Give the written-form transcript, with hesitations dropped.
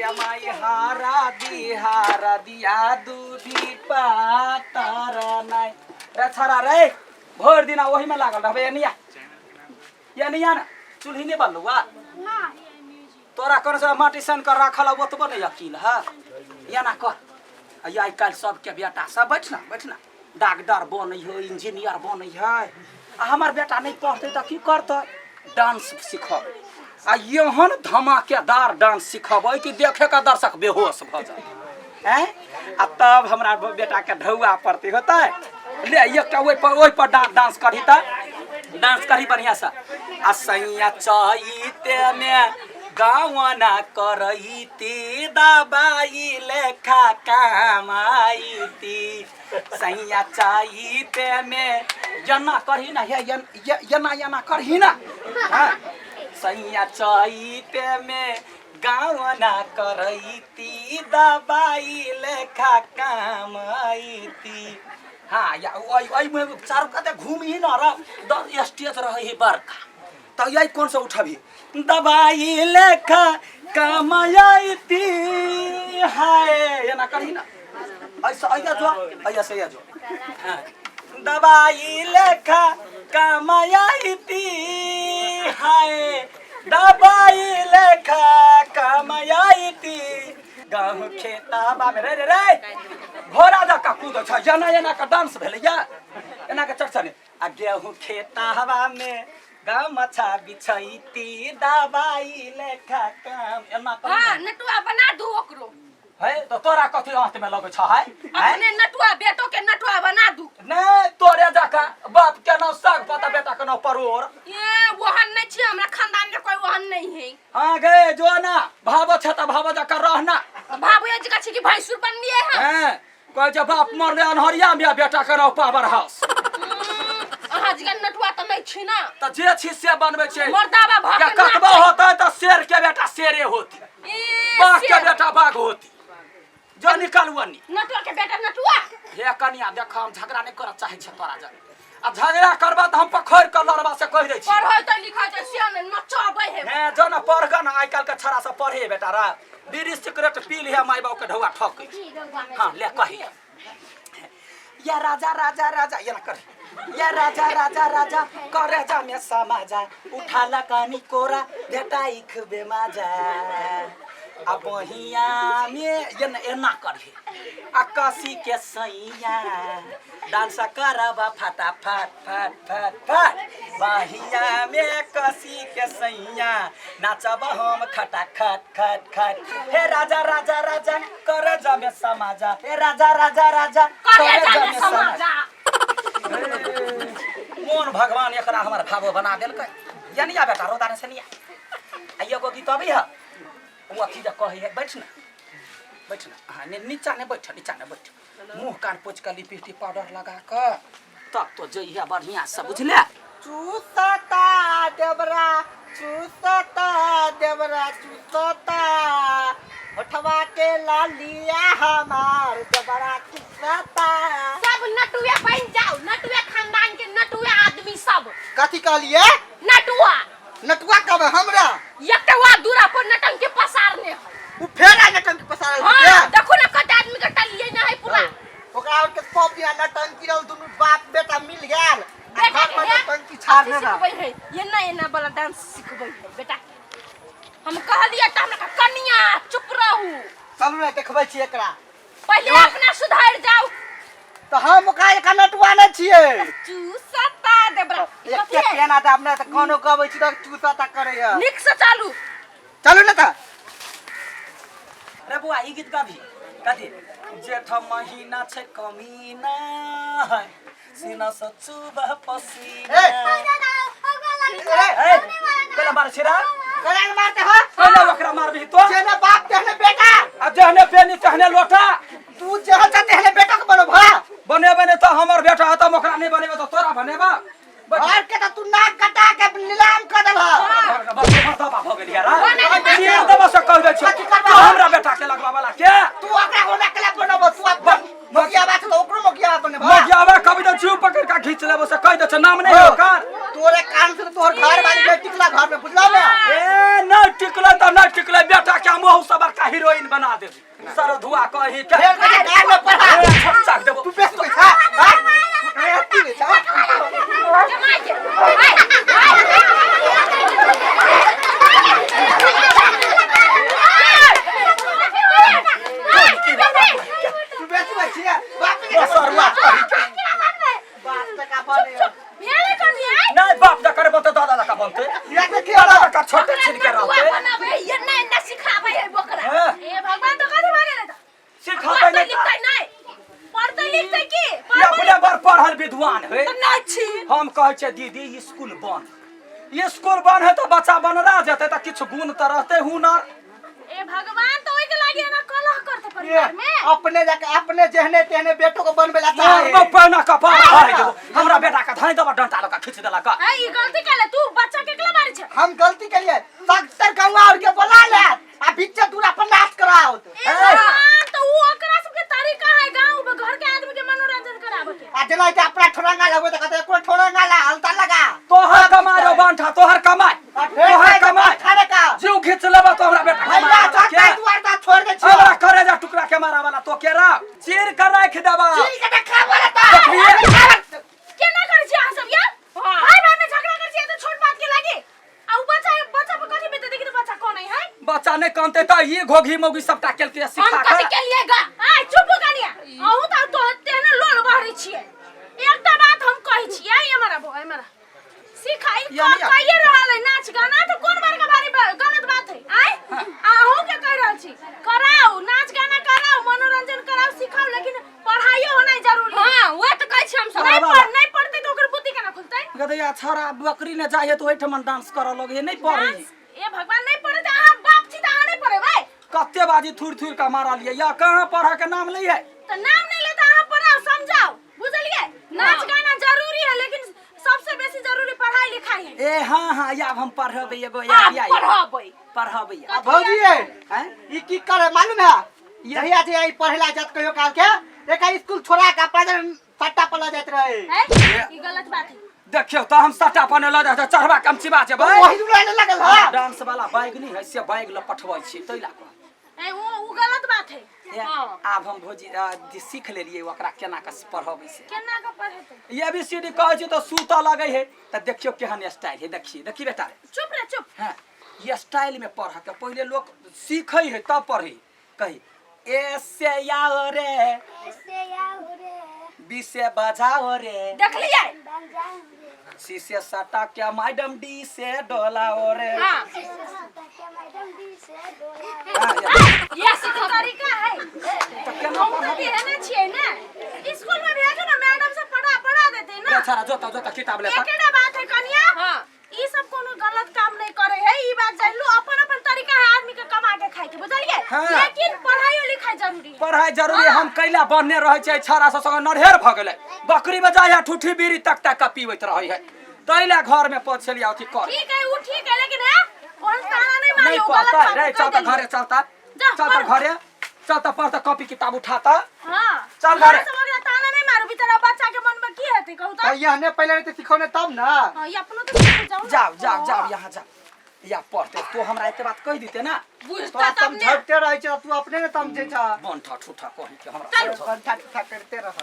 गे माई हारा दी हारा दिया दूधी पातर नै रे छरा रे भरि दिन ओहीमे लागल रहबै एनिया एनिया ने चूल्ही नहि बनलौ तोरा कोन से माटी सन कर राखल है ओतबो नहि अकील है एना कर आ आइ काल्हि सबके बेटा सब बैठ ना बैठ ना डॉक्टर बनै है इंजीनियर बनै है आ हमर बेटा नहि पढ़तै तऽ की करतै डांस सीखब आ एहन धमाकेदार डांस सिखबै कि देखे के दर्शक बेहोश भऽ जाए आँय आ तब हमरा बेटाके ढौआ पड़तै होतै ले एकटा ओहि पर ओहि पर डांस करही तऽ डांस करही बढ़िआँसँ आ सैया चैते मे गावना करैती दबाई लेखा कमाईती सैया चैते मे एना करही ना हे एना एना करही ना हाँ सैया चैते मे गावना करैती दबाई लेखा कमाईती हाँ या ओइ ओइ में चारू काते घूमही न र दस स्टेज रहै है बड़का तऽ यही कौन सा उठबी दबाई लेखा कमाईती हाय एना करही ना ऐसा ऐसा जो ऐसा ऐसा जो हाँ। दबाई लेखा कमाईती हाय दबाई लेखा कमाईती गाँव खेताबा में रे रे रे घोड़ा जका कूद छ एना एना का डांस भेलैया एना के चढ़ आ गेहूँ खेताबा में गमछा बिछैती दबाई लेखा काम एना कर हाँ नटुआ बना दू ओकरो है तो तोरा कथी आँत में लगै छ है हैं? अपने नटुआ बेटो के नटुआ बना दू नहीं तोरे जका बाप के नाम साग पता बेटा के नाम परोड़ ये वहन नहीं छियै हमरा खानदान के कोई वहन नहीं है हाँ गे जो ना भावो छ त भावो जका रहना भाबू जी का छी कि भैंसुर बनलिए है हैं कहै छै बाप मरले अनहरिया में बेटा के नाम पावर हाउस अहाँ जी का नटुआ तऽ नहीं छी ना त जे छी से बनबै छै मर्दाबा भऽ या के कतबो नाचै। होतै त शेर के बेटा शेरे होती ए, बाघ के शेर। बेटा बाघ होती जो निकालू अन्नी नटुआ के बेटा नटुआ हे कनिया देख हम झगड़ा नहीं करऽ चाहै छियै तोरा जन आ झगड़ा करबा तऽ हम पखोरि कऽ लड़बा से कहि दै छी पढ़ै तऽ लिखै तऽ से ने नचबै है हे जो ने पढ़ कऽ ने आइ काल्हि के छड़ा सब पढ़े बेटा रा बीड़ी सिगरेट पी लिहे माय बाप के ढौआ ठकै हाँ ले कही या राजा राजा राजा ये ना कर या राजा राजा राजा करे जा में समाजा उठाला कानी कोरा भेटाई खूबे माजा आ बहिया में ये ना एना करही आ कसी के सैया डांस करब फटाफट फट फट फट बहिया में कसी के सैया नाचब हम खटा खट खट खट हे राजा राजा राजा कर जमे समाजा हे राजा राजा राजा करे जामे समाजा कोन भगवान एकरा हमर भावो बना देलकै यानी आ बेटा रोदा से लिया आ एगो गीत अबै है ओ अथी जे कहै है बैठ ना बैठ ना हाँ नीचा ने बैठ नीचा ने बैठ मुँह कान पोछि कऽ लिपस्टिक पाउडर लगा कऽ तब तो जइहे बढ़िआँ से बुझले चूसता देवरा चूसता देवरा चूसता होठवा के लालिया हमार देवरा चूसता सब नटुए बन जाओ नटुए खानदान के नटुए आदमी सब कथी कहलिए नटुआ नटुआ कब हमरा एकटुआ दूरा पर नटंग के पसारने है उ फेर आ नटंकी पसारल हाँ देखो ना कते आदमी के टलिए ना है पूरा ओकरा और के सब दिन नटंकी रहल दुनू बाप बेटा मिल गेल आ बेटा घर में के नटंकी छाड़ने अथी रह सिखबै है ये ना ये ना वाला डांस सिखबै है बेटा हम कहलिए त हमरा कनिया चुप रहू चलू ने देखबै छी एकरा पहिले अपना सुधार जाओ तऽ हम ओकरा एक नटुआ नहि छियै चूसता देबरा एक केना तऽ अपने तऽ कोनो गबै छी तऽ चूसता करैया नीक से चालू चलू ने तऽ रे बौआ ई गीत गाबी कथी जेठ महीना छै कमीना है सीना से चुबह पसीना ए! ए, कैला मारै छै रे करा के मारते हो कैला ओकरा मारबही तो जेने बाप तेहने बेटा आ जेहने पेनी तेहने लोटा तू जेहन छ तेहने बेटा के बनो भा बनेबे नहि तऽ हमर बेटा हतम ओकरा नहि बनेबे तऽ तोरा बनेबा घर के तऽ तू नाक कटा के नीलाम कर देलह भऽ गेल यार चीर देबो से कह दै छियौ तू हमरा बेटा के लगवा वाला के तू ओकरा होना के लिए बनबो तू अपन मोगिया बात तो ओकरो मोगिया बनबो मोगियावा कभी तो जीव पकड़ के खींच लेबो से कह दै छ नाम नहीं ओकर तोरे कान से तोहर घर वाली नहीं टिकला घर में बुझला ना ए नहीं टिकले तऽ नहीं टिकले बेटा के हम ओहू से बड़का हीरोइन बना देबी सरधुआ कही के फेर कहे गाल में पढ़ा चाक देबो तू बेस पैसा हां अति बेचा जमाई के आय, आय। तू बेस पैसा बाप के सरवा कही के बाप तक बने भेले कनी आय नहीं बाप दा करबो तो दादा दा का बनते या के के दादा का छोटे छिन के बकरा रहते बनाबे ये नहीं ना सिखाबे है बकरा हाँ। ए भगवान तो कथी भगे त सिखाते पढ़ते नहीं लिखते नहीं पढ़ते लिखते की ये अपने बड़ पढ़ल विद्वान है तो नहीं छी हम कहै छियै दीदी स्कूल बंद स्कूल बंद है तो बच्चा बनरा जेतै तऽ किछु गुण तऽ रहतै हुनर ए भगवान तो ओइ के लागी ना कलह करते परिवार में अपने जाके अपने जेहने तेहने बेटो को बनबे ला चाहे मोर पैना कपार धाइ देबो हमरा बेटा के धाइ देबो डंटा लऽ के खींच देलक ए ई गलती केले तू बच्चा के एकला मारी छ हम गलती के लिए सत्तर गौवा और के बोला ले आ बीच दूरा पर नाच कराओ ए भगवान तो ऊ ओकरा सबके तरीका है गांव में घर के आदमी के मनोरंजन करावे के आ जना के अपना ठोरंगा लगबे त कहते एको ठोरंगा ला हलता लगा तोहर कमाय रो बंठा तोहर कमाय आ फेर तोहर कमाय खाने का जीव घींच लेबो तो हमरा बेटा के भैया मारा जाता के। दुआर दा छोड़ दे छियो हमरा करेजा टुकड़ा के मारा वाला तो के रा चीर के राख देबा चील के देखा बोला ता देखलिए? केना करै छी अहाँ सब यार भाई भाई में झगड़ा करै छी तो छोट बात के लागी आ उ बच्चा बच्चा पर कथी बेते देखी तो बच्चा कोन है है बच्चा नहि कानते तऽ ई घोघी मोघी सबटा केलकै हम सिखा कथी के के लिए गा आ चुप कनिया अहू त तो तेहने लोल बहरै छियै एकटा बात हम कहै छियै ये मरा बो ये मरा सिखाई या नहीं या। कहिए रहल है नाच गाना तो कोन बड़का भारी गलत बात है आय अहू के कह रहल छी कराओ नाच गाना कराओ मनोरंजन कराओ सिखाओ लेकिन पढ़ाइयो होनाइ जरूरी है हां वह तो कहै छी हम सब नहीं पढ़ नहीं पढ़ते तो ओकर बुद्धि केना खुलतै गदैया छौड़ा बकरी ने जाइए तऽ ओहिठमन डांस करऽ लगैए नहि पढ़ै डांस ए भगवान नहीं पढ़े त अहाँ बाप छी त अहाँ नहीं पढ़ेबै कते बाजी थुरि थुरि कऽ मारलियै या कहाँ पढ़ऽ के नाम लै है तो नाम नहीं लेता अहाँ पढ़ाओ समझाओ बुझलिए नाच गाना जरूरी है लेकिन सबसे बेसी जरूरी पढ़ाई लिखाई है ए हाँ हाँ आब हम पढ़बै एगो आप पढ़बै पढ़बै आ भौजी ए हैं ई की करे मालूम है जहिया जे ई पढ़ेला जात कहियो काल के एका स्कूल छोड़ा के अपना सट्टा पर लऽ जाइत रहे है ई गलत बात है देखियौ तऽ हम सट्टा पर लऽ जाय चढ़बा कम चिबा जेबै वही दुलाने लगल है डांस वाला बैग नहीं है से बैग लऽ पठबै छी तै ला कह ए वो गलत बात है ए, आब हम भौजी सीख लेलियै ओकरा केना कऽ पढ़बै से केना के पढ़ेतै ए बी सी डी कहै छी तऽ सुतऽ लगै है तऽ देखियौ केहन स्टाइल है देखिए देखी बेटा रे चुप रे चुप हाँ ये स्टाइल में पढ़ के पहले लोग सीखे है तब पढ़े कही ए से आओ रे बी से बजाओ रे देखलिए सी से सटा के मैडम डी से डोलाओ रे हां हाँ, ये- ये सब तरीका है तऽ केना हम तो पढ़ब केहने छियै ने स्कूल में भेजू ना मैडम सब पढ़ा पढ़ा देते ना बेचारा जोता जोता किताब लेता एकेटा बात है कनिया हां ई सब कोनो गलत काम नहीं करे है ई बात जान लो अपन अपन तरीका है आदमी के कमा के खाए के बुझलिए हाँ। लेकिन पढ़ाई लिखाई जरूरी है पढ़ाई जरूरी है, हम कैला बनने रहै छै छाड़ा सब संगे नढ़ेर भऽ गेलै बकरी में जाइ है ठूठी बीड़ी तक तक के पीबैत रहै है तै ला घर में पहुँचलियै अथी कर ठीक है वो ठीक है लेकिन है ओहन ताना नहीं नहीं मारियो गलत पढ़ता बात रे कह चल त देलियै। घरे चलता जा, चल त पढ़। घरे चल त पढ़ त कॉपी किताब उठाता हाँ चल घरे। सब ओकरा ताना नहीं मारू बेचारा बच्चा के मन में की हेतै कहू तो त यहने पहले रहते सिखौने तब ना हां ये अपनो तो सीख जाओ ना। जाओ जाओ जाओ यहाँ जाओ या पढ़ते तो हमरा एते बात कहि दिते ना बुझता तो तब ने समझते रहे छ तू अपने ने समझे छ बंठा ठूठा कहि के हमरा चल। समझ। कंठा ठूठा करते रह।